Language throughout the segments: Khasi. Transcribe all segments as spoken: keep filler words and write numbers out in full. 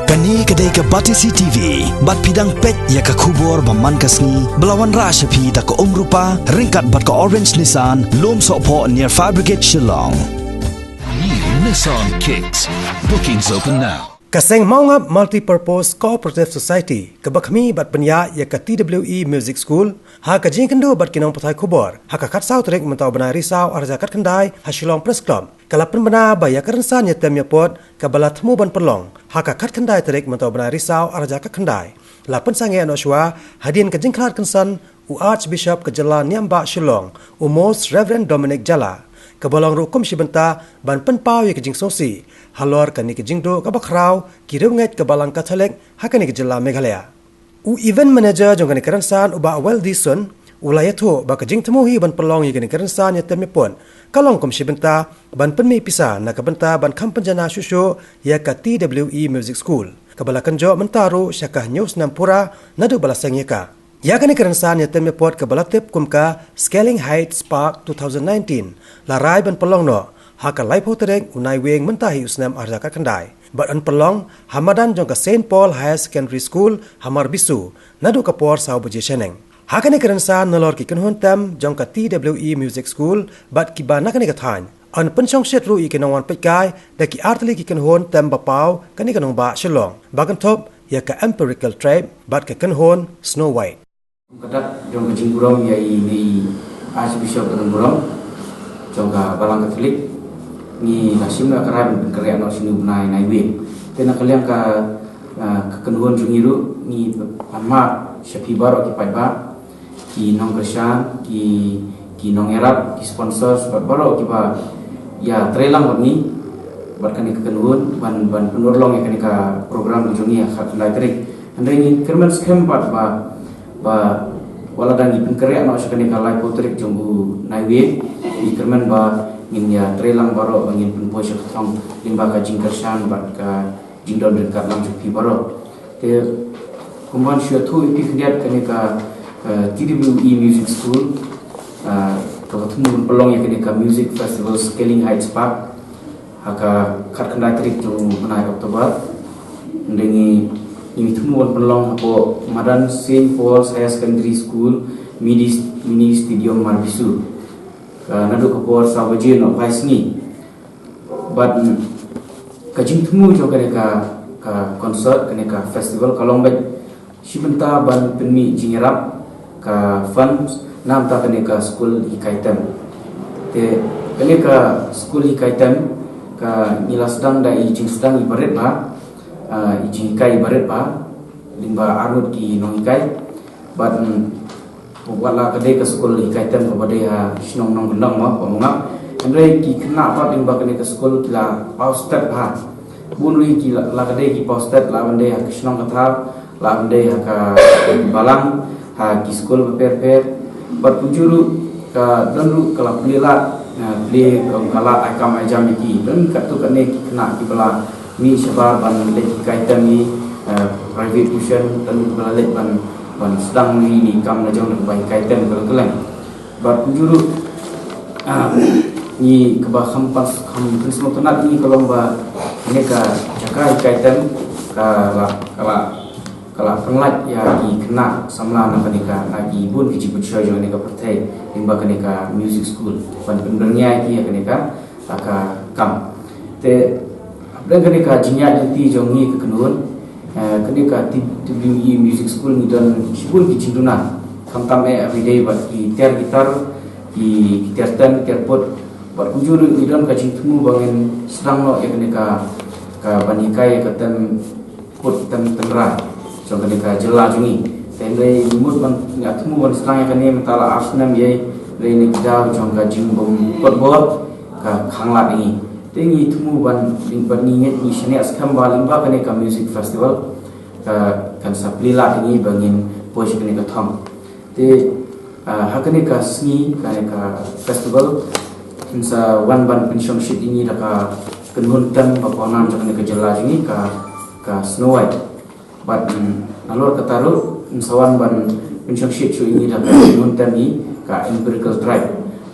Kane ka dei ka Batesi T V, bad phi dang peit ïa ka khubor ba man ka sngi, ba la wanrah sha phi da ka Umrupa, ryngkat bad ka Orange Nissan, Lumsohphoh near Fire Brigade, Shillong. New Nissan Kicks. Bookings open now. Ka seng Maungap Multipurpose Cooperative Society, kaba khmih bad pynïaid ïa ka T W E Music School, ha ka jingkynduh bad ki nongpathai khubor, ha ka khatsaw tarik mynta u bnai Risaw arhajar khatkhyndai, ha Shillong Press Club. Ka la pynbna ba ïa ka rynsan ïatem ïapot, kaba la thmu ban pynlong, ha ka khatkhyndai tarik mynta u bnai Risaw arhajar khatkhyndai, la pynsangeh noh shuwa, hadien ka jingkhlad kynsan, u Archbishop ka jylla Niam Bah Shillong, u Most Reverend Dominic Jala, kaba long ruh kum shi bynta, ban pynpaw ïa ka jingsngewsih, halor kane ka jingduh kaba khraw, ki riewngeit ka Balang Katholik, ha kane ka jylla Meghalaya. U event manager jong kane ka rynsan u Bah Weldison, u la ïathuh ba ka jingthmu hi ban pynlong ïa kane ka rynsan ïatem ïapot, ka long kum shi bynta, ban pynmih pisa na ka bynta ban kham pynjanai shuh shuh, ïa ka T W E Music School. Kaba la kynjoh mynta ruh sha ka hynñiew snem pura, naduh ba la seng ïa ka. Ïa kane ka rynsan ïatem ïapot kaba la tip kum ka Scaling Heights Spark two thousand nineteen, la rai ban pynlong noh, ha ka laiphew tarik u Naiwieng mynta hi u snem arhajar khatkhyndai. Bad yn pynlong, ha madan jong ka Saint Paul Higher Secondary School, ha Marbisu, naduh ka por saw baje shaneng. Ha kane ka rynsan nalor ki kynhun tem, jong ka T W E Music School, bad kiba na kane ka thaiñ. Yn pynshongshit ruh ïa ki nongwan peitkai, da ki artylli ki kynhun tem ba paw, kane ka nongbah Shillong. Ba kynthup, ïa ka Empirical Tribe, bad ka kynhun Snow White. Ka dak jong ka jingburom ïa i ne i Archbishop ka jingburom jong ka Balang Katholik, ngi la shim la ka rai ban pynkhreh noh shini u bnai Naiwieng. Te na ka liang ka, ah, ka kynhun jong ngi ruh ngi pan mar sha phi baroh ki paidbah, ki nongkyrshan, ki, ki nongïarap, ki sponsors, bad baroh kiba ïatrei lang bad ngi, bad kane ka kynhun, ban, ban pynurlong ïa kane ka program jong ngi ha khatkhyndai tarik. Hynrei ngi kyrmen skhem pat ba, ba wat la dang ngi pynkhreh noh sha kane ka laiphew tarik jong u Naiwieng, ngi kyrmen ba ngin ïatrei lang baroh ba ngin pynpoi sha ka thong lyngba ka jingkyrshan bad ka jingdon ryngkat lang jong phi baroh. Te kumban shu ïathuh ïa phi khyndiat kane ka, eh, T W E Music School, eh, kaba thmu ban pynlong ïa kane ka Music Festival Scaling Heights Spark. Ha ka khatkhyndai tarik jong u bnai October. Hynrei ngi, ngi thmu ban pynlong hapoh madan Saint Paul's Higher Secondary School, Mini, Mini Stadium Marbisu. Ka naduh ka por saw baje noh phai sngi. Bad ka jingthmu jong kane ka, ka concert, kane ka festival ka long beit shi bynta ban pynmih jingïarap ka funds na bynta kane ka skul hikai tem. Te kane ka skul hikai tem ka ngi la sdang da i jingsdang iba rit bha, ah, i jinghikai iba rit bha lyngba arngut ki nonghikai. Bad, mm, wat la ka dei ka skul hikai tem kaba dei ha shnong Nongkyndong mo, Mawngap. Hynrei ki khynnah pat lyngba kane ka skul ki la paw stet bha. Bun ruh ki la, la ka dei ki paw stet, la ban dei ha ka shnong ka thaw, la ban dei ha ka balang, ha ki skul bapher bapher. Bad kumjuh ruh ka don ruh ka la plie lad, eh, plie ka la ai kam ai jam ïa ki. Don katto katne ki khynnah kiba la mih shabar ban leit hikai tem ïa, eh, private tuition, don kiba la leit ban, ban sdang ïa ki kam lajong da kaba hikai tem kylleng kylleng. Bad kumjuh ruh, ah, ngi kaba kham pan, kham pynsngewtynnat ngi ka long ba kane ka jaka hikai tem ka la, ka la, ka la pynlait ïa ki khynnah samla na kane ka, na ki bun ki jingpynshoi jong kane ka pyrthei lyngba kane ka music school. Ban pynbyrngia ïa ki ïa kane ka, ka kam. Te hapdeng kane ka jingïaid lynti jong ngi ka kynhun, eh, kane ka T W E Music School ngi don shibun ki jingduna. Khamtam eh everyday bad ki tiar guitar, ki, ki tiar ten, tiar put. Bad kumjuh ruh ngi don ka jingthmu ba ngin sdang noh ïa kane ka, ka ban hikai ïa ka tem put tem tynrai jong kane ka jylla jong ngi. Te hynrei ngi mut ban, ngi thmu ban sdang ïa kane mynta la ar snem ïa, hynrei na ki daw jong ka jingbym put bor ka khanglad ïa ngi. Te ngi thmu ban, ban ngi ngeit, ngi shaniah skhem ba lyngba kane ka music festival ka kan sa plie lad ïa ngi ba ngin poi sha kane ka thong. Te, ah, ha kane ka sngi, kane ka festival, ngin sa wan ban pynshongshit ïa ngi da ka kynhun tem ba pawnam jong kane ka jylla jong ngi ka, ka Snow White. Bad, mm, nalor kata ruh, ngin sa wan ban pynshongshit shuh ïa ngi da ka kynhun tem hi ka Empirical Tribe.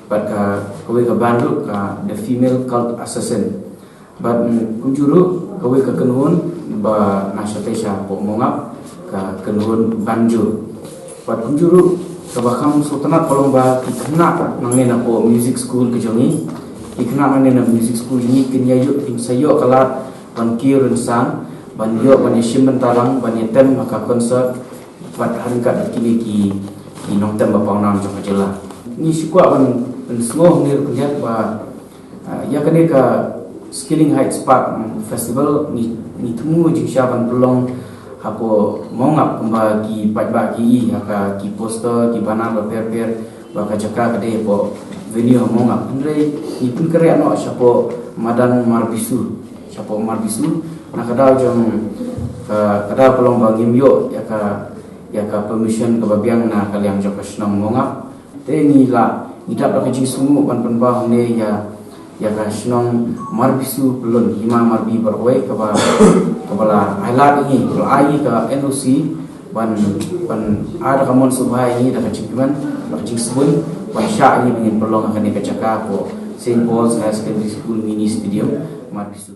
Bad ka, kawei ka band ruh ka The Female Cult Assassin. Bad, mm, kumjuh ruh kawei ka kynhun, Ba na shatei sha hapoh Mawngap ka kynhun banjo. Bad kumjuh ruh kaba kham sngewtynnat ka long ba ki khynnah nangne napoh music school ka jong ngi, ki khynnah nangne na music school jong ngi kin ïa ïoh, kin sa ïoh ka lad ban kiew rynsan, ban ïoh ban ïashim bynta lang, ban ïatem ha ka concert, bad ha ryngkat kine ki, ki nongtem ba pawnam jong ka jylla. Ngi shu kwah ban, ban pynsngew hangne ruh khyndiat ba, ah, ïa kane ka Skilling Heights Park, mm, Festival ngi, ngi thmu jingshisha ban pynlong hapoh Mawngap kumba ki paidbah ki i ha ka ki poster, ki banner bapher bapher ba ka jaka ka dei hapoh venue ha Mawngap. Hynrei ngi pynkhreh noh shapoh madan Marbisu, shapoh Marbisu. Na ka daw jong, ka, ka daw ka long ba ngim ïoh ïa ka, ïa ka permission kaba biang na ka liang jong ka shnong Mawngap. Te ngi la, ngi dap da ka jingsngewnguh ban pynbna hangne ïa, ïa ka shnong Marbisu Pyllun, Hima Marbi Boroi, kaba, kaba la ai lad ïa ngi, la ai ïa ngi ka N O C ban, ban ai da ka mon sngewbha ïa ngi, da ka jingkmen, da ka jingsbun ban shah ïa ngi ban ngin pynlong ha kane ka jaka hapoh Saint Paul's Higher Secondary School Mini Stadium, Marbisu.